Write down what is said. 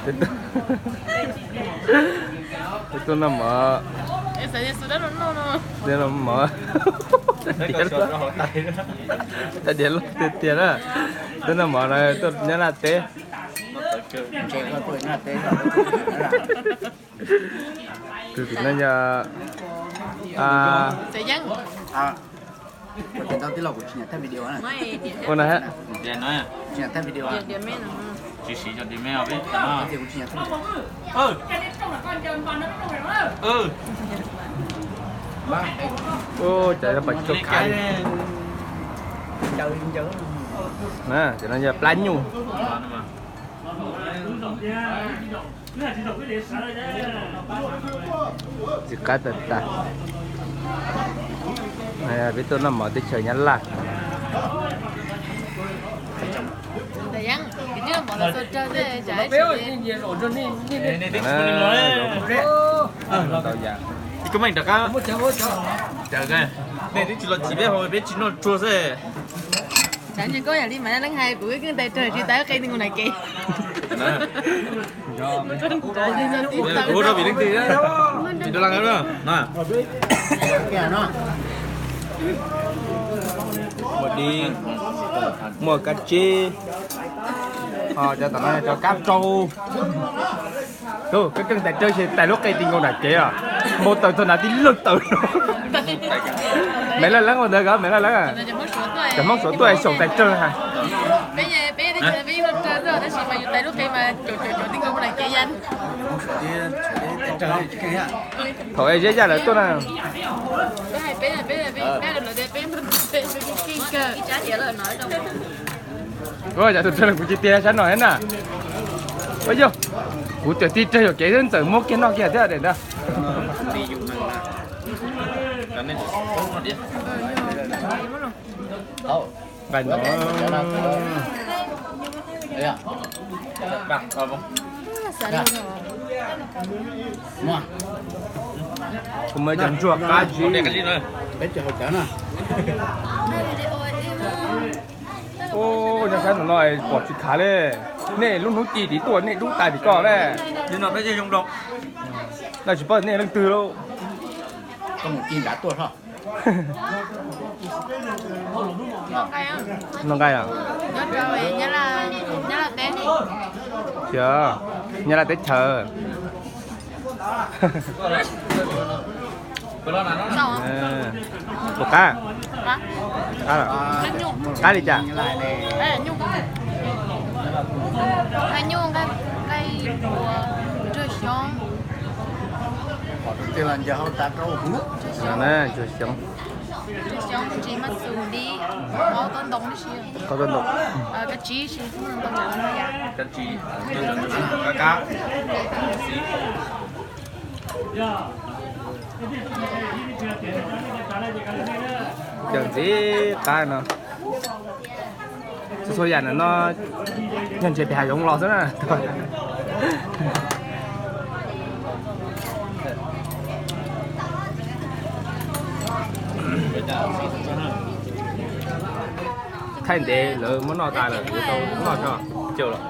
Peb tuaj noj mov, noj mov, tiag tiag na. Tuaj noj mov no tuaj nyob Nyab Laj teb. Tus tim no yog ua na. Cov pom tsuj khav. Cov no yog plab nyuj. Txiv qab tag tag. Peb tuaj noj mov teb chaws Nyab Laj. Nej twb tsis los chiv peb hauv, peb tsis noj tsuag xwb. Tsam ntse koj yam li mas leej hais kuv keej tais rag tsis tais qe ti nkaus na kev. Ua rau vim leej twg, tsis rau leej na. Muaj dib, muaj kab tsib, cov tom no cov kab rau. Tus koj keej tais rag ces tais lub qe ti nkaus na kev os. Npau taws txog nrad tib leeg taws. Maiv Laj Leeb ua ntawd kod, Maiv Laj Leeb. Cov Hmoob Suav tuaj xyaum tais rag ha. Thaum es Zeb Yaj lawv tuaj na. Ua cas tus rag kuv tsis tiag sab no thiab na. Ua yog kuv txawm tib rag yuam kev xwb ntxawm muab kiag noj kiag thiab daim ntawd. Nqaij no. Kuv muaj cov ntsuag qab zib. Nyob sab no no pom tsis khav li. Nej lub hnub ci tim tuaj nej dub tas tim koj na. No tsis paub nej leej twg lauj. Noj nqaij os. Nyab Laj teb chaws. Puas qab? Qab li cas? Ntsuag xyoob. Qhov tau ntoo. Cawm ntxiv qab no. Txhua txhua yam no yog ntshe pem hav zoov los xwb na. Thaij ntev lawv muab noj tas lawm, yuav tau noj tso. Cawm los.